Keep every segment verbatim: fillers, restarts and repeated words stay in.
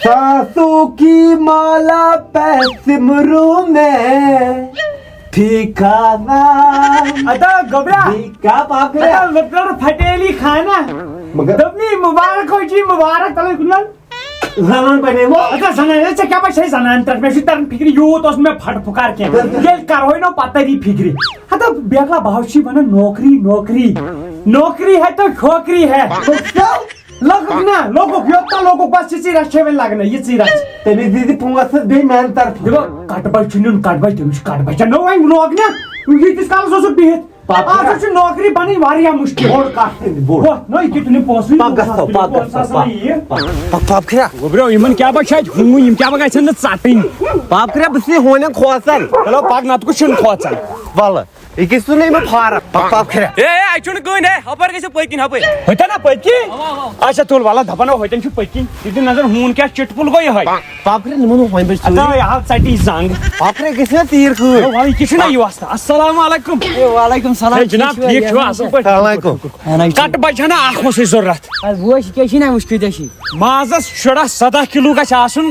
ساسوں کی مالا پہ سمروں میں ٹھکانا۔ ادا گبرا۔ کیا پاپ کرے؟ ادا لٹر پھٹیلی خانہ۔ مگر دبنی مبارک ہو جی، مبارک تلے کنن۔ زنان بنے وہ۔ ادا زنان، اے ژےٚ کیٛاہ بچھے زنان ترٛٹھ؟ مےٚ چھُ تران فکرِ، یوٗت اوس نہٕ مےٚ پھٹ پھُکار کینٛہہ۔ تیٚلہِ کرہوے نہٕ پتہٕ تری فکرِ۔ ہتا بیکلا بہٕ چھُس ونان نوکری، نوکری، نوکری ہے تو چھوکری ہے۔ لوگُک نا، لوگُک، یوٚت تام لوگُک، بس چھِ ژیٖرۍ رَچھے وۄنۍ لگنَے، یہِ ژیٖرۍ رَچھ۔ تٔمِس دِیِو پونٛسہٕ بیٚیہِ میٛانہِ طرفہٕ۔ دِبو، کَٹہٕ بَچہٕ چھُنہٕ یُن، کَٹہٕ بَچہٕ نو وۄنۍ لوگ نا، ییٖتِس کالَس اوسُکھ بِہِتھ۔ پَتہٕ آز کیٛاہ؟ چھُ نوکری بَنٕنۍ واریاہ مُشکِل۔ بوٚڑ کَتھ چھِ، بوٚڑ۔ ہو، نو، یہِ کیٛاہ تُہنٛدِ پونٛسہٕ، پَکھ گژھو، پونٛسہٕ پَکھ آسان گژھو، نہ یہِ۔ پَکھ، پَکھ، پَکھ پھِریا۔ گوٚبریو، یِمَن کیٛاہ بَچہٕ چھِ اَتہِ ہُنٛگُن، یِم کیٛاہ بَچہٕ گژھن نہٕ ژَٹٕنۍ۔ پَکھ پھِریا، بہٕ چھُسے ہونٮ۪ن کھوژان۔ چلو، پَکھ، نَتہٕ کُس چھُنہٕ کھوژان؟ وَلہٕ۔ أکِس سُنٛد ہے مےٚ فارم۔ پَکھ، پَکھ کھرٛا۔ اے، اے، اَتہِ چھُنہٕ کٕہٕنۍ، ہے، ہَپٲرۍ گٔژھِو پٔتۍ کِنۍ، ہَپٲرۍ۔ ہوٚتٮ۪ن نا پٔتۍ کِنۍ؟ اَوا، اَوا۔ اچھا، تُل وَلہٕ، دَپان ہا، ہوٚتٮ۪ن چھُ پٔتۍ کِنۍ۔ یہِ دِ نظر، ہوٗن کیٛاہ چِٹپُل گوٚو یِہوٚے۔ پَکھ کھرٛا، نِمو نہٕ وۄنۍ بَچہٕ اَتھ ژٕے۔ آو یہِ حال ژَٹہِ یہِ زنٛگ۔ پَکھ کھرٛا، گٔژھِو نا تیٖر کٲڑۍ۔ ہے، وَلہٕ، یہِ کیٛاہ چھُنہ یہِ وَستہٕ؟ السلام علیکُم۔ ہے، وعلیکُم السلام۔ ہے، جِناب، ٹھیٖک چھُوا؟ ٹھیٖک چھُوا؟ اَصٕل پٲٹھۍ؟ السلام علیکُم۔ اَہَن حظ۔ کَٹہٕ بَچہٕ ہنا اَکھ اوسُے ضوٚرَتھ۔ اَدٕ وۄنۍ چھِ کیٛاہ چھِنہ وٕچھ کۭتیٛاہ چھِ؟ مازَس شُراہ سَداہ کِلوٗ گژھِ آسُن،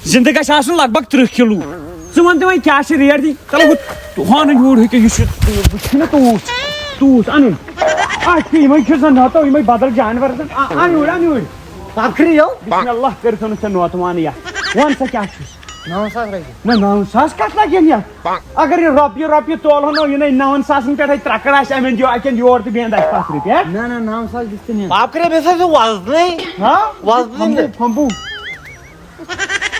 زِندٕ گژھِ آسُن لگ بگ تٕرٛہ کِلوٗ۔ ژٕ وَن تہٕ وۄنۍ کیٛاہ چھِ ریٹ دِنۍ؟ چلو ہُہ ہۄنہٕ یوٗر ہیٚکہِ، یہِ چھُ، یہِ چھُنہ توٗت، توٗت اَنُن۔ اَتھ چھِ یِمَے چھِ زَن نَتہٕ یِمَے بدل جانوَر زَن۔ آ، اَن یوٗرۍ، اَن یوٗرۍ۔ ٲخری یو۔ بسم اللہ کٔرِتھ اوٚنُتھ ژےٚ نوتہٕ وانہٕ یَتھ۔ وَن سا کیٛاہ چھُس؟ نَو ساس رۄپیہِ۔ نہ، نَو ساس کَتھ لَگن یَتھ؟ اگر یہِ رۄپیہِ رۄپیہِ تولہٕ ہو نہ، یہِ نَے نَوَن ساسَن پٮ۪ٹھَے ترٛکَر آسہِ، اَمہِ اَندِ یہِ اَتہِ اَندِ یور تہٕ بیٚیہِ اَندِ اَسہِ پَتھ رۄپیہِ، ہہ؟ نہ، نہ، نَو ساس گژھِ نہٕ یِنۍ۔ پاپ کَرے بیٚیہِ سا ژٕ وَزنٕے۔ ہہ؟ وَزنٕے نہٕ۔ پھَمبو، پھَمبو۔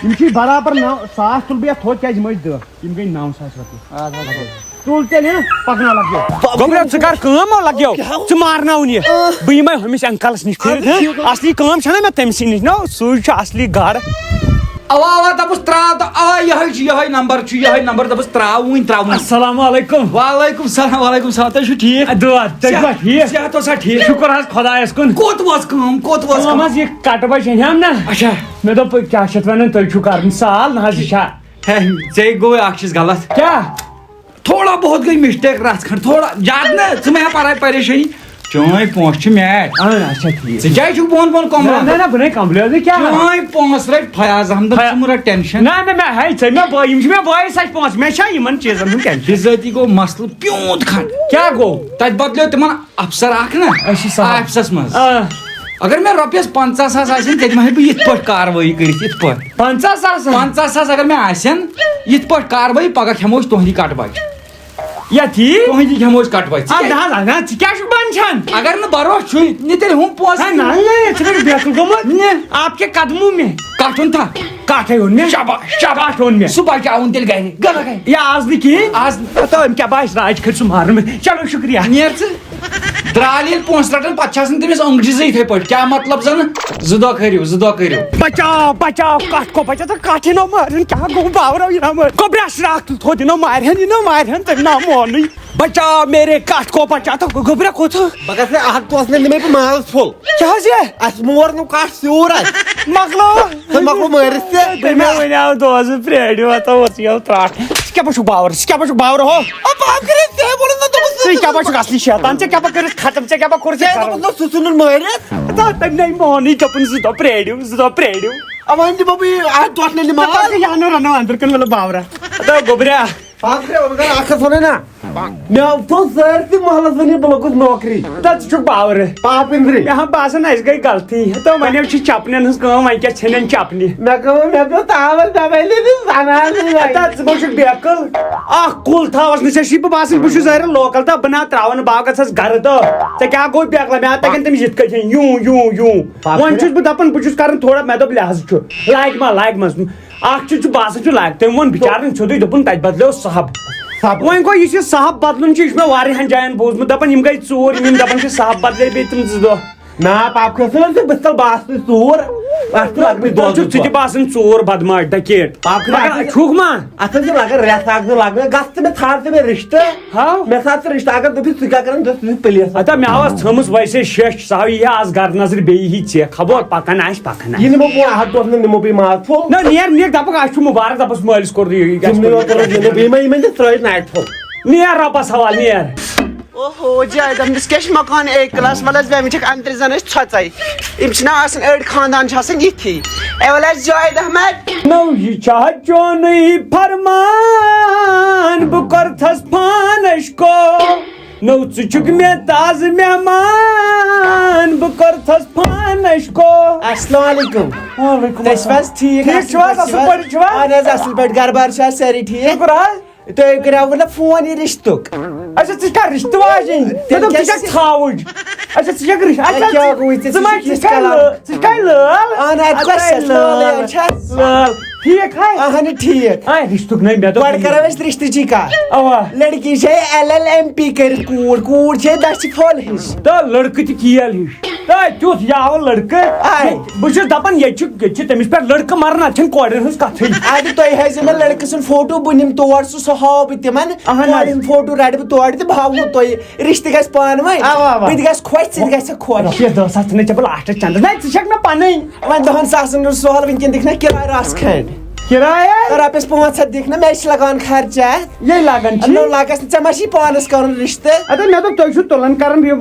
یِم چھِ برابر نَو ساس، تُل بہٕ یَتھ تھوٚد، کیٛازِ یِم ٲسۍ دَہ، یِم گٔے نَو ساس رۄپیہِ۔ اَدٕ حظ۔ تُل تیٚلہِ، ہہ، پَکناو لَگیو۔ گوٚبرا، ژٕ کَر کٲم، وَلہٕ لَگیو۔ کیٛاہ؟ ژٕ مارناوُن یہِ۔ آ۔ بہٕ یِمَے ہُمِس اَنکَلَس نِش پھِرِتھ، آ، ہہ؟ ٹھیٖک۔ اَصلی کٲم چھَنہ مےٚ تٔمۍ سٕے نِش، نہ، سُے چھُ اَصلی گاڈٕ۔ اَوا، اَوا، دَپُس ترٛاو تہٕ آ، یِہوٚے چھُ، یِہوٚے نمبر چھُ، یِہوٚے نمبر، دَپُس ترٛاو وٕنۍ، ترٛاو وٕنۍ۔ السلام علیکم۔ وعلیکم السلام، وعلیکم السلام، تُہۍ چھِو ٹھیٖک؟ دُعا، تُہۍ چھِوا صحت، ٹھیٖک؟ صحت اوسا ٹھیٖک؟ شُکُر حظ خۄدایَس کُن۔ کوٚت وٲژ کٲم، کوٚت وٲژ کٲم کٲم؟ حظ، یہِ کَٹہٕ بَچہٕ أنۍ ہَم نہ۔ اچھا۔ مےٚ دوٚپ، کیٛاہ چھِ اَتھ وَنان، تُہۍ چھِو کَرُن سال، نہ حظ، یہِ چھا ہے، ژےٚ گوٚوُے اکھ چیٖز غلط۔ کیٛاہ؟ تھوڑا بہت گٔے mistake رژھ کھنٛڈ، تھوڑا زیادٕ نہٕ، ژٕ مہ ہےٚ پرے پریشٲنی۔ چٲنۍ پونٛسہٕ چھِ match۔ اہن، اچھا، ٹھیٖک۔ ژٕ کیٛازِ چھُکھ بۄن بۄن نہ، کۄمبلان؟ نہ، نہ، بہٕ نَے کۄمبلیو نہٕ، کیٛاہ؟ چٲنۍ پونٛسہٕ رَٹہِ فیاض احمدن، فیا-، ژٕ مہٕ رَٹ tension۔ نہ، نہ، مےٚ ہے، ژےٚ مےٚ بٲے، یِم چھِ مےٚ بٲے سَچ پونٛسہٕ، مےٚ چھا یِمن چیٖزن ہُنٛد tension؟ بِذٲتی گوٚو مسلہٕ پیوٗنت کھنٛڈ۔ کیٛاہ گوٚو؟ تَتہِ بدلیو تِمن افسر اکھ نا، أسۍ چھِ صاحب۔ آفسس منٛز۔ آ۔ اگر مےٚ رۄپیس پنٛژاہ ساس آسن، تیٚلہِ ما ہٮ۪کہٕ بہٕ یِتھ پٲٹھۍ کاروٲیی کٔرِتھ؟ یِتھ پٲٹھۍ۔ پنٛژاہ ساس ہا؟ پنٛژاہ ساس اگر مےٚ آسن، یِتھ پٲٹھۍ کاروٲیی، پگاہ کھٮ۪مو أسۍ تُہنٛدی کٹہٕ بچہِ۔ یتھی؟ تُہنٛدی کھٮ۪مو أسۍ کٹہٕ بچہِ۔ ژٕ آ، کیٛاہ، نہ، نہ، ژٕ کیٛاہ چھُکھ بنٛد چھان؟ اگر نہٕ بروسہٕ چھُے، نہِ تیٚلہِ ہُم پونٛسہٕ۔ ہے، نہ، نہ، ژٕ چھُکھ بیقل گوٚمُت۔ نہِ۔ آپ کے قدموں میں۔ کٹھ اوٚن تھا؟ کٹھے اوٚن مےٚ۔ شاباش، شاباش۔ کٹھ اوٚن مےٚ۔ سُہ بچاوُن تیٚلہِ گرِ۔ گلہٕ گرِ۔ یہِ آز نہٕ کِہیٖنۍ۔ آز۔ ہتو، أمۍ کیٛاہ باسہِ راج کھٔتۍ سُہ مارنہٕ مےٚ۔ چلو، شُکریہ۔ نیر ژٕ۔ درٛالہِ ییٚلہِ پونٛسہٕ رَٹان، پَتہٕ چھِ آسان تٔمِس أنٛگجہِ زٕ یِتھَے پٲٹھۍ۔ کیٛاہ مطلب زَنہٕ؟ زٕ دۄہ کٔرِو، زٕ دۄہ کٔرِو۔ بچاو، بچاو، کَٹھ کو بچاو، تہٕ کَٹھ یِنو مارِہَن، کیٛاہ گوٚو باورو یِنو مٲرِتھ؟ گوٚبرا شراکھ تُل تھوٚد یِنو مارِہَن، یِنو مارِہَن، تٔمۍ نہ مونُے۔ بچاو میرے کَٹھ کو بچاو، تہٕ گوٚبرا کوٚت؟ بہٕ گژھٕ اَتھ دۄہَس نہٕ نِمَے بہٕ ماز پھوٚل۔ کیٛاہ حظ یہِ؟ اَسہِ مور نہٕ کَٹھ سیوٗر اَسہِ۔ مۄکلو۔ ژٕ مۄکلو مٲرِتھ تہِ۔ تٔمۍ مےٚ وَنیٛاو دۄہَس بہٕ پرٛٲرِو، ہَتو اوس یَو ترٛٹھ۔ ژٕ کیٛاہ پَتہٕ چھُکھ باوَر؟ ژٕ کیٛاہ پَتہٕ چھُکھ باوَر ہو؟ آ، بہٕ ہا کَرے ژےٚ ووٚنُتھ نہ دوٚپُس ژٕ کیٛاہ پَتہٕ چھُکھ اَصلی شیطان؟ ژےٚ کیٛاہ پَتہٕ کٔرِتھ ختم؟ ژےٚ کیٛاہ پَتہٕ کوٚرُتھ یہِ ژےٚ کَرُن؟ دوٚپُس نہ سُہ ژھُنُن مٲرِتھ۔ ہَتو تٔمۍ نَے مونُے، دوٚپُن زٕ دۄہ پرٛٲرِو، زٕ دۄہ پرٛٲرِو۔ آ، وۄنۍ دِمو بہٕ یہِ اَتھ دۄٹھ نَے نِماز۔ ژٕ یَنہٕ رَنو أنٛدرٕ کَنہِ مطلب باورا۔ ہَتو گوٚبریا۔ پاپہٕ کَرے، بہٕ کَرٕ اَکھ ہَتھ وَنَے نا۔ مےٚ تھوٚو سٲرسٕے محلَس وَنہِ بہٕ لوٚگُس نوکری۔ تہٕ ژٕ چھُکھ باورٕ۔ پاپہٕ أنٛدرٕے۔ مےٚ ہا باسان اَسہِ گٔے غلطی۔ ہَتو وۄنۍ حظ چھِ چَپنٮ۪ن ہٕنٛز کٲم، وۄنۍ کیٛاہ ژھیٚنن چَپنہِ؟ مےٚ کٲم، مےٚ پیوٚو تاوَس دَبٲیِتھ یہِ زَنان تہٕ وۄنۍ۔ ہَتو ژٕ ما چھُکھ بیقٕل؟ اَکھ کُل تھاوَس نہٕ ژےٚ چھُے، بہٕ باسان بہٕ چھُس ظٲہِر لوکَل تہٕ بہٕ نہ ترٛاوَن باغَس حظ گَرٕ تہٕ۔ ژےٚ کیٛاہ گوٚو بیقلہ؟ مےٚ آو تَگان تٔمِس یِتھ کٔنۍ ہیٚنۍ، یوٗ، یوٗ، یوٗ۔ پاپہٕ وۄنۍ چھُس بہٕ دَپان بہٕ چھُس کَران تھوڑا، مےٚ دوٚپ لِحاظہٕ چھُ، لاگہِ ما، لاگہِ منٛز۔ اکھ چیٖز چھُ باسان چھُ لگ، تٔمۍ ووٚن بِچارن سیوٚدُے، دوٚپُن، "تَتہِ بدلیو صحب۔" صحب۔ وۄنۍ گوٚو، یُس یہِ صحب بدلُن چھُ، یہِ چھُ مےٚ واریاہن جاین بوٗزمُت، دَپان، یِم گٔے ژوٗر، یِم، یِم دَپان چھِ صحب بدلے بیٚیہِ تِم زٕ دۄہ۔ نا، پاپہٕ کھسو نہٕ ژٕ، بہٕ تَل باسنٕے ژوٗر، اَتھ تہِ لگنٕے دۄہ تَل چھُکھ زٕ ژٕ تہِ ژور۔ باسان ژوٗر بدماش، ڈکیٹ۔ پاپہٕ مگر کھسو نہٕ۔ چھُکھ ما؟ اَتھ حظ چھِ لگان رٮ۪تھ اکھ زٕ لگان، گژھ ژٕ مےٚ ژھانڈ ژٕ مےٚ رِشتہٕ۔ ہاو۔ مےٚ ساتہٕ ژٕ رِشتہٕ، اگر دٔپِتھ ژٕ کیٛاہ کران، دٔپِتھ ژٕ چھُکھ پُلیٖس۔ ہتا مےٚ آواز تھٲمٕژ ویسے شیٚچھ، سُہ ہاو یی آز گرٕ نظرِ بیٚیہِ یی ژےٚ، خبر پَکان آسہِ، پَکان آسہِ۔ یہِ نِمو بہٕ اَتھ دۄہَس منٛز نِمو بہٕ یہِ ماز پھوٚل۔ نہ، نیر، نیر، دَپُکھ اَسہِ چھُ مُبارک، دَپُس مٲلِس کوٚر یہِ، یہِ گژھِ تِمنٕے یوت کوٚرُکھ یہِ، بیٚیہِ ما یِمَن تہِ ترٛٲوِتھ نایٹ پھوٚل۔ نیر رۄبَس حوالہٕ، نیر۔ اوہو، جاوید احمدس کیٛاہ چھُ مکان اے کلاس؟ وَلہٕ حظ، مےٚ وٕچھکھ اندرٕ زن ٲسۍ ژھۄژے۔ یِم چھِنہ آسان، أڑۍ خاندان چھِ آسان یِتھی۔ اے وَلہٕ حظ، جاوید احمد۔ نو یہِ چھا چونُے فرمان، بہٕ کَرتھَس پانَس کو۔ نو ژٕ چھُکھ مےٚ تازٕ مہمان، بہٕ کَرتھَس پانَس کو۔ السلام علیکم۔ وعلیکم تُہۍ چھِو حظ السلام۔ ٹھیٖک؟ ٹھیٖک اَصٕل چھِو حظ؟ پٲٹھۍ اَصٕل چھِو حظ؟ اَہَن حظ، اَصٕل پٲٹھۍ۔ گَرٕ بار چھا سٲری ٹھیٖک؟ شُکر حظ۔ تۄہہِ کریاوٕ نہ فون یہِ رِشتُک؟ اچھا، ژٕ چھُکھا رِشتہٕ واجِنۍ؟ تیٚلہِ مےٚ دوٚپ، ژٕ کیٛاہ چھَکھ ژھاوٕج۔ اچھا، ژٕ چھَکھ رِش-، اچھا، کیٛاہ ژٕ، گوٚوُے ژےٚ؟ ژٕ ژٕ ما چھُکھ چھُکھ یِتھ کَلہٕ؟ لٲ-، ژٕ چھُکھ لٲل؟ اَہَن حظ، اَدٕ کۄس کیٛاہ چھَس لٲل؟ لٲلٕے چھَس؟ لٲل۔ ٹھیٖک ہا؟ اَہَن ٹھیٖک۔ آ، رِشتُک نَے، مےٚ دوٚپ گۄڈٕ یہِ۔ کَرو أسۍ رِشتٕچی کَتھ۔ اَوا۔ لٔڑکی چھے ایل ایل ایم پی کٔرِتھ کوٗر، کوٗر چھے دَچھِ پھوٚل ہِش۔ تہٕ لٔڑکہٕ تہِ کیل ہِش۔ تہٕ تیُتھ یاوٕ لٔڑکہٕ۔ آے۔ بہٕ چھُس دَپان، ییٚتہِ چھُ، ییٚتہِ چھِ تٔمِس پٮ۪ٹھ لٔڑکہٕ مَران، اَتہِ چھَنہٕ کورٮ۪ن ہٕنٛز کَتھٕے۔ اَدٕ تُہۍ ہٲیزیو مےٚ لٔڑکہٕ سُنٛد فوٹو، بہٕ نِمہٕ تور سُہ، سُہ ہاوٕ بہٕ تِمَن۔ اَہَن حظ۔ کورِ ہُنٛد فوٹو رَٹہٕ بہٕ تورٕ تہٕ بہٕ ہاوٕ تۄہہِ۔ رِشتہٕ گژھِ پانہٕ ؤنۍ۔ اَوا، اَوا۔ بہٕ تہِ گژھٕ خۄش، ژٕ تہِ گژھکھ خۄش۔ رۄپیَس دَہ ساس ژٕ نَے ژےٚ بہٕ لاسٹَس چَندَس۔ نَے، ژٕ چھَکھ مےٚ پَنٕنۍ۔ وۄنۍ دَہَن ساسَن ہُنٛد سوال، وٕنکٮ۪ن دِکھ نہ کِراے رَژھ کھنٛڈ۔ کِراے؟ رۄپیَس پانٛژھ ہَتھ دِکھ نہ، مےٚ چھِ لَگان خرچہٕ اَتھ۔ یے لَگان چھِ۔ نہ، لَگَس نہٕ، ژےٚ ما چھی پانَس کَرُن رِشتہٕ؟ اَدٕ مےٚ دوٚپ، تُہۍ چھُو تُلان کَران یہِ۔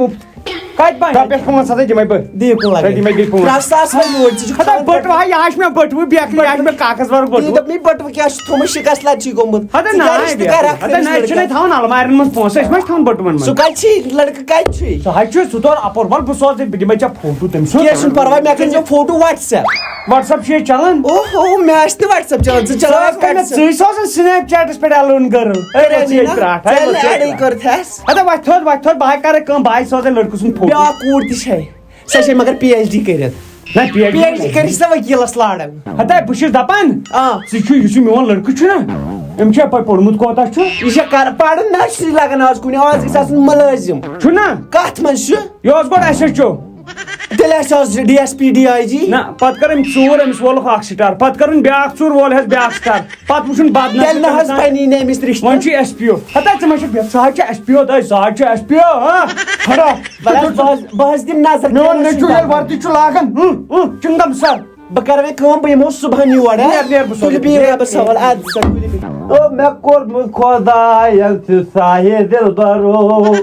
کَتہِ بَنہِ؟ رۄپیَس پانٛژھ ہَتھ ہے دِمَے بہٕ۔ دِیِو کُن لَگٲوِتھ۔ تۄہہِ دِمَے بیٚیہِ پانٛژھ۔ ترٛےٚ ساس وۄنۍ یوٗرۍ، ژٕ چھُکھ ہَتا تھاوان بٔٹوٕ ہا، یہِ ہا چھُ مےٚ بٔٹوٕ، بیٚکھ یہِ ہا چھُ مےٚ کاغذ وَرُق یہِ بٔٹوٕ۔ دوٚپ مےٚ، بٔٹوٕ کیٛاہ چھُ تھوٚمُت، شِکَس لَتہِ چھُے گوٚمُت۔ ہَتا ژٕ نہ، کیٛاہ رِشتہٕ کَرَکھ ہَتا تٔمِس نہ، أسۍ لٔڑکَس؟ چھِنَے تھاوان اَلمارٮ۪ن منٛز پونٛسہٕ، أسۍ ما چھِ تھاوان بٔٹوَن منٛز؟ سُہ کَتہِ چھُے؟ لٔڑکہٕ کَتہِ چھُے؟ سُہ حظ چھُ، سُہ تور اَپور، وَلہٕ بہٕ سوزَے، بہٕ دِمَے ژےٚ فوٹو تٔمۍ سُنٛد۔ کینٛہہ چھُنہٕ پَرواے، مےٚ کٔرۍزیو فوٹو WhatsApp۔ WhatsApp چھُ ییٚتہِ چَلان؟ اوہو، مےٚ آسہِ نہٕ WhatsApp چَلان، ژٕ ژٕ حظ چَلاوَکھ کَتہِ کَر مےٚ سُہ؟ ژٕے سوزَن Snapchat-َس پٮ۪ٹھ alone girl۔ ہے، کَرے وۄتھ یہِ نہ، ترٛٹھ، ہے، ژٕ وۄتھ یہِ ژٕ ایڈٕے ترٛٹھ۔ کٔرتھَس۔ ہَتا وۄتھ تھوٚد، وۄتھ تھوٚد، بہٕ ہا کَرٕ کٲم، بہٕ ہا سوزَے لٔڑکہٕ سُنٛد فوٹو۔ بیٛاکھ کوٗر تہِ چھے۔ سۄ چھے مگر پی ایچ ڈی کٔرِتھ۔ نہ، P H D P H D کٔرِتھ چھِ سۄ ؤکیٖلَس لاران۔ ہتا بہٕ چھُس دَپان، آ۔ ژٕ چھُ، یُس یہِ میون لٔڑکہٕ چھُنہ، أمۍ چھا پَے پوٚرمُت کوتاہ چھُ؟ یہِ چھا کَر-، پَرُن نہ چھُ لَگان آز کُنہِ، آز گژھِ آسُن مُلٲزِم۔ چھُنہ؟ کَتھ منٛز چھُ؟ یہِ اوس گۄڈٕ ایس ایچ او۔ تیٚلہِ آسہِ آز D S P, D I G. نہ، پَتہٕ کٔر أمۍ ژوٗر، أمِس وولُکھ اَکھ سٹار، پَتہٕ کٔر أمۍ بیٛاکھ ژوٗر، وول ہٮ۪س بیٛاکھ سٹار۔ پتہٕ وٕچھُن بدنظر تیٚلہِ نہ حظ کٔرِتھ۔ بنی نہٕ أمِس رِشتہٕ۔ وۄنۍ چھُ ایس پی او۔ ہتا ژٕ ما چھُکھ بٮ۪-، سُہ حظ چھُ ایس پی او، دَے، سُہ حظ چھُ ایس پی او، ہاں؟ کھڑا۔ بہٕ حظ، بہٕ حظ، بہٕ حظ دِمہٕ نظر میون کیٛاہ نیٚچوٗ چھُ ییٚلہِ وردی چھُ لاگان، ہٕم، ہٕم، چِنٛگم سر۔ بہٕ کرٕ وۄنۍ کٲم، بہٕ یِمو صُبحن یور، ہاں؟ نیر، نیر، بہٕ تُلِو سوزٕ۔ بِہِو رۄبَس حوالہٕ، اَدٕ سا، تُلِو بِہِو۔ او، مےٚ کوٚرمُت خۄداین چھُ سایہِ دِلبرو۔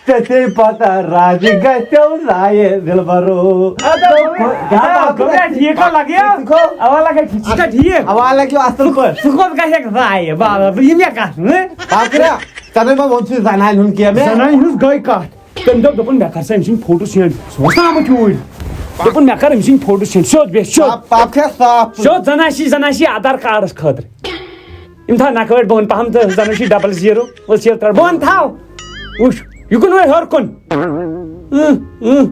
ژےٚ چھے پتہ، راجہِ گژھٮ۪و زایہِ دِلبرو۔ اَدٕ گوٚو، گوٚو، گوٚو، ٹھیٖک ہا لگیو؟ ژٕ گوٚو؟ اَوا لگے ٹھیٖک، ژٕ چھُکھا ٹھیٖک؟ اَوا لگیو اَصٕل پٲٹھۍ۔ ژٕ کوٚت گژھکھ زایہِ؟ بابا، بہٕ یِم مےٚ کَتھ نہٕ۔ پاکرا، ژےٚ نَے ما ووٚن ژٕ زنانہِ ہُنٛد کینٛہہ مےٚ؟ زنانہِ ہٕنٛز گٔے کَتھ۔ تٔمۍ دوٚپ، دوٚپُن، مےٚ کر سا أمۍ سٕنٛدۍ فوٹو سینڈ۔ سُہ اوس نہٕ آمُت یوٗرۍ۔ دوٚپُن، مےٚ کر أمۍ سٕنٛدۍ فوٹو سینڈ۔ سیوٚد بیٚہہ، سیوٚد۔ پاپ، پاپ کھےٚ صاف۔ سیوٚد زَن آسی، زَن آسی آدھار کارڈَس خٲطرٕ۔ یِم تھاو نَکھٕ وٲٹۍ بۄن پَہَم تہٕ زَن چھُے ڈبل زیٖرو، وٕچھ ییٚلہِ ترٛٹھ۔ بۄن تھاو۔ وٕچھ، یہِ کُن وۄنۍ ہیوٚر کُن۔ اۭں، اۭں، اۭں،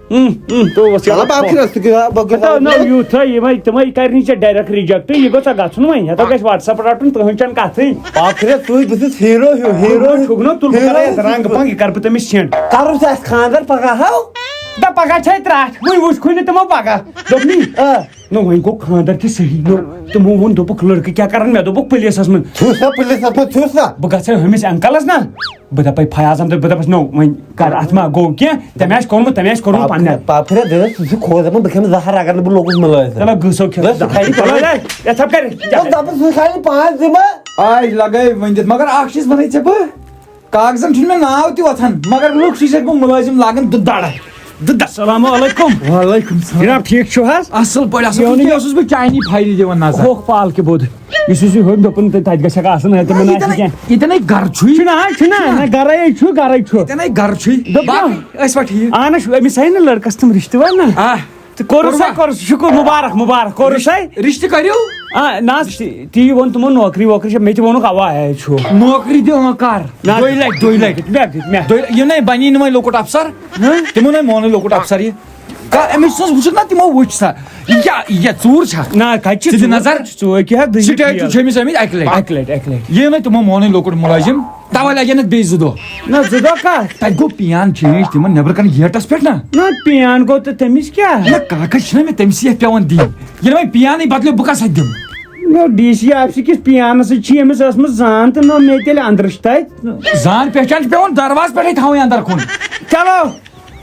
اۭں، تو وٕچھ چلو، ییٚلہِ بہٕ آو پھِرَس تہٕ کیٛاہ، بہٕ کیٛاہ ہَتو نہ، یوٗتھٕے یِمَے، تِمَے کَرِ نہٕ ژےٚ ڈایریکٹ ریجیکٹ، یہِ گوٚژھ سا گژھُن وۄنۍ۔ ہَتو گژھِ WhatsApp رَٹُن، تُہٕنٛز چھَنہٕ کَتھٕے۔ آخرت سُے، بہٕ چھُس ہیٖرو ہیوٗ، ہیٖرو ہیوٗ۔ چھُکھ نہ تُل، بہٕ کَرٕ ہیٖرو یَتھ رنٛگ پنٛگ، یہِ کَرٕ بہٕ تٔمِس سینڈ۔ کَرُن چھُ اَسہِ خانٛدر پَگاہ ہاو۔ دَپ پَگاہ چھے ترٛٹھ، وۄنۍ وٕچھ کُنہِ تِمو پَگاہ۔ دوٚپنی؟ آ۔ نہ، وۄنۍ گوٚو خانٛدر تہِ صحیح۔ نہ، تِمو ووٚن، دوٚپُکھ، لٔڑکہٕ کیٛاہ کَرَن؟ مےٚ دوٚپُکھ، پُلیٖسَس منٛز۔ چھُس سا پُلیٖسَس منٛز، چھُس سا؟ بہٕ گژھٕ ہُمِس انکلس نہ، بہٕ دَپَے فیاضن تہٕ بہٕ دَپَس، نو، وۄنۍ کر، اَتھ ما گوٚو کینٛہہ؟ تٔمۍ آسہِ کوٚرمُت، تٔمۍ آسہِ کوٚرمُت پاپہٕ پنٛنہِ۔ پاپہٕ پھِرے دٔپِس، ژٕ چھُکھ کھوژان، بہٕ کھٮ۪مہٕ زہر اگر نہٕ بہٕ لوٚگُس مُلٲزِم۔ چلو، گٔژھو کھٮ۪تھ۔ بس، سُہ کھایہِ پانہٕ۔ ہے، یَتھ ہا کَرِ، بس، دَپُس، سُہ کھایہِ پانہٕ ذِمہٕ۔ آے لگٲے ؤنِتھ، مگر اَکھ چیٖز وَنَے ژےٚ بہٕ، کاغذن چھُنہٕ مےٚ ناو تہِ وۄتھان، مگر لُکھ چھِ ژےٚ گوٚو مُلٲزِم لاگان دُ دَڑ۔ دُ دَڑ۔ السلام علیکم۔ وعلیکم السلام۔ جناب، ٹھیٖک چھِو حظ؟ اَصٕل پٲٹھۍ، اَصٕل یہِ پٲٹھۍ۔ ؤنِو یہِ اوسُس بہٕ چاینی فایلہِ دِوان نظر۔ ہوکھ پال کہِ بود۔ یُس یُس یہِ ہُمۍ دوٚپُن تہٕ تَتہِ گژھِ ہا آسُن، ہے، تِمَن آسہِ ییٚتٮ۪ن کینٛہہ۔ ییٚتٮ۪ن ہے گرٕ چھُے۔ چھُنہ، چھُنہ، نہ، گرَے چھُ، گرَے چھُ۔ ییٚتٮ۪ن ہے گرٕ چھُے۔ دوٚپ باقٕے کیٛاہ؟ ٲسۍ پَتہٕ ٹھیٖک۔ اَہَن حظ، أمِس آیہِ نہ لٔڑکَس تِم رِشتہٕ وٲلۍ نہ۔ آ۔ تہٕ کوٚرُس سا، کوٚرُس سا، کوٚرُس، شُکُر، مُبارک، مُبارک، کوٚرُس سا۔ رِشتہٕ کٔرِو؟ آ، نہ حظ، تی، تی ووٚن تِمو نوکری ووکری چھےٚ، مےٚ تہِ ووٚنُکھ اَوا ہے چھُ۔ نوکری دِ، اۭں، کر؟ نہ۔ دۄیہِ لَٹہِ، دۄیہِ لَٹہِ۔ مےٚ دِ، مےٚ۔ دۄیہِ، یہِ نَے بَنی نہٕ وۄنۍ لۄکُٹ اَفسَر۔ ہہ؟ تِمو نَے مونُے لۄکُٹ اَفسَر یہِ۔ کا أمِس سٕنٛز وٕچھُکھ نہ تِمو وٕچھ سا۔ یہِ کیٛاہ، یہِ کیٛاہ ژوٗر چھا؟ نہ، کَتہِ چھِ ژٕ دِ ژوٗر؟ نظر۔ ژوٗر کیٛاہ دٔلیٖل؟ سِٹیٹ چھُ چھٲمِس آمٕتۍ اَکہِ لَٹہِ۔ اَکہِ لَٹہِ، اَکہِ لَٹہِ۔ یہِ نَے تِمو مونُے لۄکُٹ مُلٲزِم۔ تَوَے لَگن اَتھ بیٚیہِ زٕ دۄہ۔ نہ، زٕ دۄہ کَتھ؟ تَتہِ گوٚو پیان چینج تِمَن نیٚبرٕ کَنہِ گیٹَس پٮ۪ٹھ نہ۔ نہ، پیان گوٚو تہٕ تٔمِس کیٛاہ؟ نہ، کاغذ چھِنہ مےٚ تٔمِسٕے اَتھِ پٮ۪وان دِنۍ۔ ییٚلہِ وۄنۍ پیانٕے بدلیو، بہٕ کَس اَتھِ دِمہٕ؟ نہ، ڈی سی آفسہٕ کِس پیانَس سۭتۍ چھِ أمِس ٲسمٕژ زان تہٕ نہ مےٚ تیٚلہِ اَندرٕچ تَتہِ۔ زان پہچان چھِ پٮ۪وان دروازٕ پٮ۪ٹھَے تھاوٕنۍ اَندَر کُن۔ چلو۔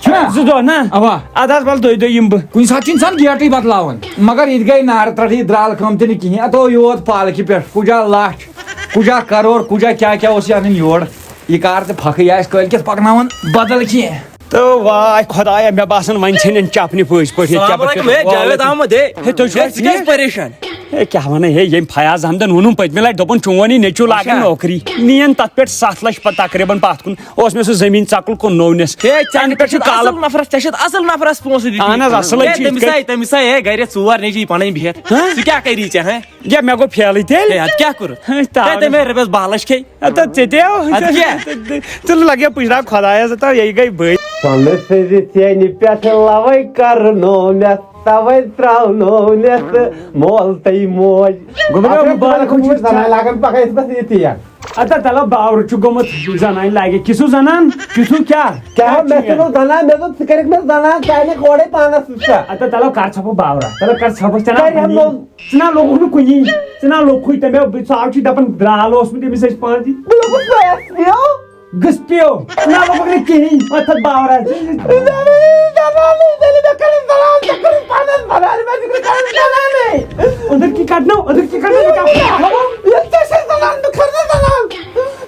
چھُنہ؟ زٕ دۄہ نہ؟ اَوا۔ اَدٕ حظ وَلہٕ دۄیہِ دۄہہِ یِمہٕ بہٕ۔ کُنہِ ساتہٕ چھُ اِنسان گیٹٕے بدلاوان۔ مگر یہِ تہِ گٔے نارٕ ترٛٹھ، یہِ درٛالہٕ کٲم تہِ نہٕ کِہیٖنۍ۔ اَتھ آو یوت پالکہِ پٮ۪ٹھ، کُجا لَچھ، کُجا کَرور، کُجا کیٛاہ کیٛاہ اوس یہِ اَنٕنۍ یور۔ یہِ کار تہِ پھکھٕے آسہِ کٲلۍ کٮ۪تھ پکناوان بدل کینٛہہ۔ تہٕ واے خۄدایا، مےٚ باسان وۄنۍ ژھیٚنن چپنہِ پٔزۍ پٲٹھۍ یہِ السلام کیٛاہ علیکم، پٮ۪ٹھ ہے، جاوید احمد، ہے۔ ہے، تُہۍ چھِو ہے، حظ ژٕ کیٛازِ ٹھیٖک؟ پریشان؟ ہے، کیٛاہ وَنان، ہے، ییٚمۍ فیاض احمدن ووٚنُم پٔتمہِ لٹہِ، دوٚپُن، "چون یی نیٚچوٗ لاگن اچھا۔ نوکری۔" نِیَن تَتھ پٮ۪ٹھ ستھ لَچھ پتہٕ تقریٖباً پَتھ کُن۔ اوس مےٚ سُہ زٔمیٖن ژَکُل کُن نوٚو نِس۔ ہے، ژےٚ تَنہٕ پٮ۪ٹھ چھُ چھُ کالہٕ اَصٕل نفرس، ژےٚ چھُتھ اَصٕل نفرس پونٛسہٕ دِتمٕتۍ۔ اہن حظ، اَصٕل ہے، چھُ یِتھ تٔمِس کٔنۍ۔ آیہِ، تٔمِس آیہِ، ہے، گرِ ژور نیٚچی پَنٕنۍ بِہِتھ۔ ہاں؟ ژٕ کیٛاہ کَری ژےٚ، ہہ؟ یا مےٚ گوٚو فیلٕے تیٚلہِ۔ ہے، اَدٕ کیٛاہ کوٚرُتھ؟ ہے، تاوَے۔ ہے، تٔمۍ ہے رۄپیَس بالَچھ کھے۔ اَدٕ ژےٚ تہِ آو۔ اَدٕ کیٛاہ؟ ژٕ لَگیا پُشراو خۄدایَس، تہٕ یہِ گٔے بٔلۍ۔ سۄنہٕ سٕنٛزِ ژینہِ پٮ۪ٹھ لَوَے کرنو مےٚ، تَوَے ترٛاونو مےٚ ژٕ مول تہٕ موج۔ گوٚبرا، اَتھ مُبارک چھُ زَنان ژےٚ۔ لاگان پَکان یِتھ پٲٹھۍ یہِ تہِ یا۔ اَدٕ تَلہ باورٕ چھُ گوٚمُت زَنانہِ لاگہِ۔ کِسُ زَنان؟ کِسُ کیٛاہ؟ کیٛاہ کیٛاہ مےٚ چھُ ژٕ یہِ؟ گوٚو زَنان، مےٚ دوٚپ ژٕ کَرَکھ مےٚ زَنان، ژٕ اَنَکھ اورَے پانَس سۭتۍ سۄ۔ اَدٕ تَلہ کَر ژھۄپہٕ باورا، تَلہ کَر ژھۄپَس ژٕ نہ کَرِ ہَم وَنی۔ نوٚو۔ ژٕ نہ لوٚگُکھ نہٕ کُنی، ژٕ نہ لوٚگکھٕے تَمہِ، بہٕ ژاو چھُے دَپان درٛال اوس مےٚ تٔمِس أسۍ پانہٕ تہِ۔ بہٕ لوٚگُس پانَس یو۔ گٔژھ پیو۔ نہ لوٚگُکھ نہٕ کِہیٖنۍ، وۄتھ تھَتھ باورا۔ زنانٕے، زنانٕے، ییٚلہِ مےٚ کٔرٕس زنان، ژےٚ کٔرٕس پانَس زنانٕے، مےٚ تہِ کٔرٕس زنانٕے۔ أنٛدٕر کی کَڑنو، أنٛدٕر کی کَڑنو، بہٕ کیٛاہ کَرٕ؟ ییٚلہِ ژےٚ چھےٚ زنان، بہٕ کَرٕ نہٕ زنان۔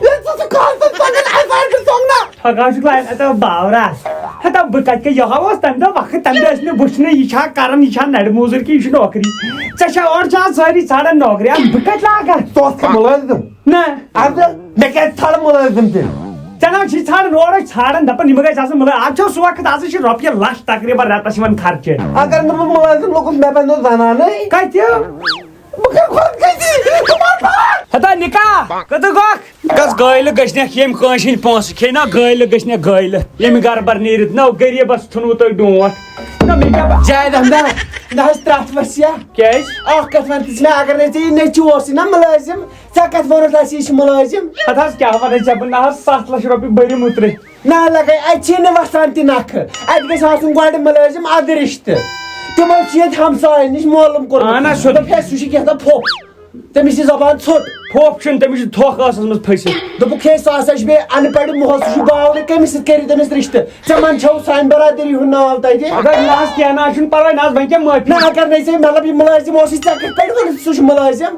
ییٚلہِ ژٕ سُہ کھالَن ژۄنٛگَن، اَسہِ آسہِ ژۄنٛگنا۔ ٹھۄکان چھُکھ لاین، اَتھ آو باورا۔ ہتا بہٕ کَتہِ کَتہِ یہِ ہا اوس تَمہِ دۄہ وقت، تَمہِ دۄہ ٲسۍ نہٕ وٕچھنٕے، یہِ چھا کَران، یہِ چھا نَرِ موٚزوٗرۍ کِنہٕ یہِ چھُ نوکری۔ ژےٚ چھا اورٕ چھا سٲری ژھانڈان نوکری، اَدٕ بہٕ کَتہِ لاگہٕ؟ ژٕ اوسکھا مُلٲزِم؟ نہ۔ اَدٕ مےٚ کیٛازِ ژھانڈٕ مُلٲزِم تیٚلہِ؟ ژےٚ نہ چھِ ژھانڈان، اورٕ ٲسۍ ژھانڈان، دَپان یِم گژھِ آسٕنۍ مُلٲزِم۔ اَز چھُ سُہ وقت، آز چھِ رۄپیہِ لَچھ تقریٖباً رٮ۪تَس یِوان خرچہِ۔ اگر نہٕ بہٕ مُلٲزِم لوٚگُس، مےٚ بَنیو زَنانٕے۔ کَتہِ؟ بہٕ کَرٕ خۄدکٔشی، ژٕ مَر بَر۔ ہتا نِکاح، کَتہِ گوٚکھ؟ گژھ گٲلۍ گٔژھنَکھ ییٚمۍ کٲنٛسہِ ہِنٛدۍ پونٛسہٕ کھیٚیہِ نا، گٲلۍ گٔژھنَکھ گٲلۍ، ییٚمہِ گرٕ بَر نیٖرِتھ نو غریٖبَس ژھُنوُ تۄہہِ ڈونٛٹھ۔ نہ، مےٚ کیٛاہ بَ-، زید احمدہ، نہ حظ ترٛٹھ وَسیا۔ کیٛازِ؟ اَکھ کَتھ وَن تہٕ ژٕ مےٚ، اگر نَے ژےٚ یہِ نیٚچوٗ اوسُے نا مُلٲزِم، ژےٚ کَتھ ووٚنُتھ اَسہِ یہِ چھُ مُلٲزِم؟ ہَتہٕ حظ کیٛاہ وَنَے ژےٚ بہٕ، نہ حظ ستھ لَچھ رۄپیہِ بٔرِم اوترٕ۔ نہ لگے، اتہِ چھِی نہٕ وسان تہِ نکھٕ۔ اتہِ گژھِ آسُن گۄڈٕ مُلٲزِم ادٕ رِشتہٕ۔ تِمو چھِ ییٚتہِ ہمساین نِش معلوم کوٚرمُت۔ اہن حظ، سیوٚد۔ دوٚپُکھ، "ہے، سُہ چھُ کینٛہہ تام پھوٚپھ۔ تٔمِس چھِ زبان ژھوٚٹ۔" پھوٚپھ چھُنہٕ، تٔمِس چھِ تھۄکھ ٲسَس منٛز پھٔسِتھ۔ دوٚپُکھ، "ہے، سُہ ہسا چھُ بیٚیہِ ان پڑھ، مُہل، سُہ چھُ باورٕ، کٔمِس سۭتۍ کٔرِو تٔمِس رِشتہٕ؟ ژےٚ منٛدچھو سانہِ برادٔری ہُنٛد ناو تَتہِ؟" اگر نہ حظ کینٛہہ نہ حظ چھُنہٕ پرواے، نہ حظ وۄنۍ کیٛاہ معٲفی؟ نہ، اگر نَے ژےٚ، مطلب، یہِ مُلٲزِم اوسُے، ژےٚ کِتھ پٲٹھۍ ووٚنُتھ سُہ چھُ مُلٲزِم؟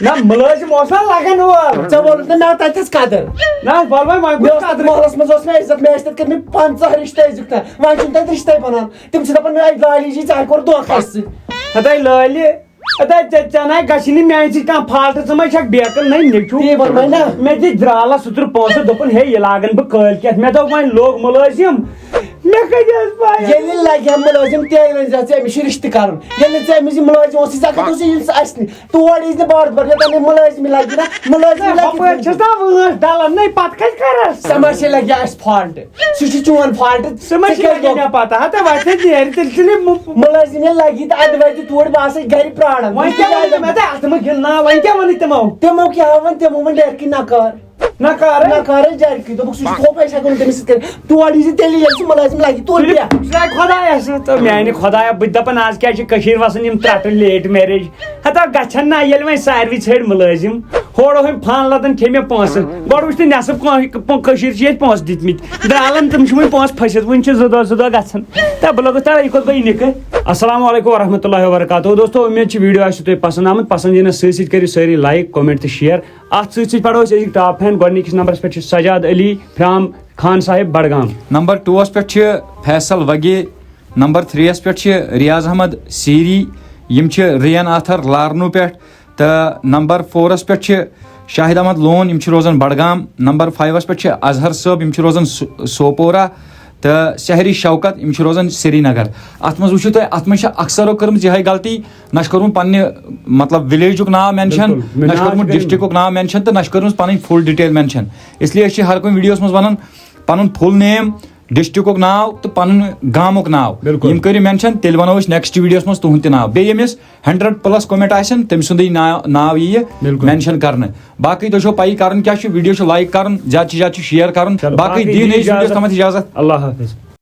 نہ، مُلٲزِم اوس نا لگان اورٕ۔ ژےٚ ووٚنُتھ نہٕ مےٚ تَتہِ تھَس قدر۔ نہ حظ، وَلہٕ وۄنۍ، وۄنۍ مےٚ کُس اوس تَتھ قدر؟ محلَس منٛز اوس مےٚ عزت، مےٚ ٲسۍ تَتہِ کٔرمٕتۍ پنٛژاہ رِشتہٕ أزیُک تام۔ وۄنۍ چھُنہٕ تَتہِ رِشتَے بَنان۔ تِم چھِ دَپان، "مےٚ اَتہِ لالی جی، ژےٚ کَرِ کوٚر دھوکہٕ اَسہِ سۭتۍ۔" ہَتَے لٲلہِ، ہَتَے ژےٚ، ژےٚ نَے گژھی نہٕ میٛانہِ سۭتۍ کانٛہہ فالٹ، ژٕ ما چھَکھ بیکٕل نَے نیٚچوٗ؟ تی ووٚن وۄنۍ نا۔ مےٚ دِتۍ درٛالَس اوترٕ پونٛسہٕ، دوٚپُن، "ہے، یہِ لاگَن بہٕ کٲلۍ کٮ۪تھ۔" مےٚ دوٚپ، "وۄنۍ لوٚگ مُلٲزِم۔" مےٚ کَتہِ ٲس پَے؟ ییٚلہِ لَگہِ ہا مُلٲزِم، تیٚلہِ ؤنۍ زِ ژےٚ أمِس چھُ رِشتہٕ کَرُن۔ ییٚلہِ نہٕ ژےٚ أمِس یہِ مُلٲزِم اوسُے، ژےٚ کَتہِ اوسُے یہِ اَسہِ نِش؟ تور یی نہٕ بار بار، یوٚتام نہٕ مُلٲزِمٕے لَگہِ نا، مُلٲزِم نہ، لَگہِ ہُپٲرۍ نہٕ۔ چھَس نا وٲنٛس ڈَلان، نَے پَتہٕ کَتہِ کَرَس؟ ژےٚ ما چھے لَگہِ اَسہِ فالٹ؟ سُہ چھُ چون فالٹ۔ ژٕ ما ژےٚ چھے کیٛازِ لَگہِ گوٚو؟ مےٚ پَتہ، ہَتہٕ وۄنۍ ژےٚ نیرِ تیٚلہِ ژٕ نہِ مُ-، مُلٲزِم ییٚلہِ لَگی تہٕ اَدٕ وَتہِ تور بہٕ آسَے گَرِ پرٛاران۔ وۄنۍ کیٛاہ وَنہِ مےٚ تۄہہِ اَتھ منٛز گِنٛدناو، وۄنۍ کیٛاہ وَنہٕ تِمو؟ تِمو کیٛاہ وَنہِ؟ تِمو وَنہِ ڈٮ۪رکٕے نَکار۔ نہ کارٕے۔ نہ کارٕے جارِ کی۔ دوٚپُکھ، "سُہ چھُ تھوٚپ، أسۍ ہٮ۪کو نہٕ تٔمِس سۭتۍ کٔرِتھ۔" تور یی زِ تیٚلہِ ییٚلہِ سُہ مُلٲزِم لَگہِ، تور تُلِو، بیٚہہ۔ سُہ لَگہِ خۄدایَس سۭتۍ۔ تہٕ میٛانہِ خۄدایا، بہٕ تہِ دَپان، آز کیٛازِ چھِ کٔشیٖرِ وَسان یِم ترٛٹہٕ لیٹ میریج؟ ہَتہ گژھن نہ، ییٚلہِ وۄنۍ ساروی ژھٲنٛڈۍ مُلٲزِم، ہورٕ ہُم فان لَدَن کھے مےٚ پونٛسہٕ۔ گۄڈٕ وٕچھ تہٕ نٮ۪صٕب کٲ-، کٔشیٖرِ چھِ ییٚتہِ پونٛسہٕ دِتمٕتۍ۔ درٛالَن تِم چھِ وٕنہِ پونٛسہٕ پھٔسِتھ، وٕنہِ چھِ زٕ دۄہ، زٕ دۄہ گژھان۔ تہٕ بہٕ لوٚگُس تَوَے، یہِ کوٚت گوٚو یہِ نِکہٕ؟ السلام علیکم ورحمتہ اللہ وبرکاتہ۔ دوستو، اُمید چھِ ویٖڈیو آسہِ تۄہہِ پَسنٛد آمُت۔ پَسنٛد یِنَس سۭتۍ سۭتۍ کٔرِو سٲری لایک، کمنٹ تہٕ شیئر۔ اَتھ سۭتۍ سۭتۍ پَرو أسۍ أزِکۍ ٹاپ فین۔ گۄڈٕنِکِس نمبرَس پٮ۪ٹھ چھِ سجاد علی فرام خان صاحب بڈگام۔ نمبر ٹوٗوَس پٮ۪ٹھ چھِ فیصل وگے۔ نمبر تھرٛیٖیَس پٮ۪ٹھ چھِ ریاض احمد سیری، یِم چھِ رین آتھر لارنو پٮ۪ٹھ۔ تہٕ نمبر فورَس پٮ۪ٹھ چھِ شاہد احمد لون، یِم چھِ روزان بڈگام۔ نمبر فایِوَس پٮ۪ٹھ چھِ اظہر صٲب، یِم چھِ روزان سو-، سوپورہ۔ تہٕ سحری شوکت، یِم چھِ روزان سرینگر۔ اَتھ منٛز وٕچھِو تُہۍ، اَتھ منٛز چھِ اکثرو کٔرمٕژ یِہے غلطی، نہ چھِ کوٚرمُت پننہِ، مطلب، ولیجُک ناو مینشن، بِلکُل، نہ چھِ ناو کوٚرمُت چھِ کٔرمٕتۍ۔ ڈسٹرکُک ناو مینشن تہٕ نہ چھِ کٔرمٕژ پنٕنۍ فُل ڈیٹیل مینشن۔ اس لیے چھِ ہر کُنہِ ویڈیوَس منٛز وَنان پنُن فُل نیم، ڈسٹرکُک ناو تہٕ پنُن گامُک ناو۔ بِلکُل۔ یِم کٔرِو مینشن، تیٚلہِ وَنو أسۍ نیکسٹ ویڈیوَس منٛز تُہُنٛد تہِ ناو۔ بیٚیہِ ییٚمِس ہنڈریڈ پلس کومنٹ آسن، تٔمۍ سُنٛدٕے ناو، ناو یی یہِ بِلکُل۔ مینشن کرنہٕ۔ باقٕے تۄہہِ چھو پَیی کرُن کیٛاہ چھُ، ویڈیو چھُ لایک کرُن، زیادٕ چھِ زیادٕ چھُ شیئر کرُن۔ چلو، باقٕے باقٕے دِیِو دِیِو نٔیِس ویڈیوَس اِجازت۔ تامَتھ اِجازت۔ اللہ حافظ۔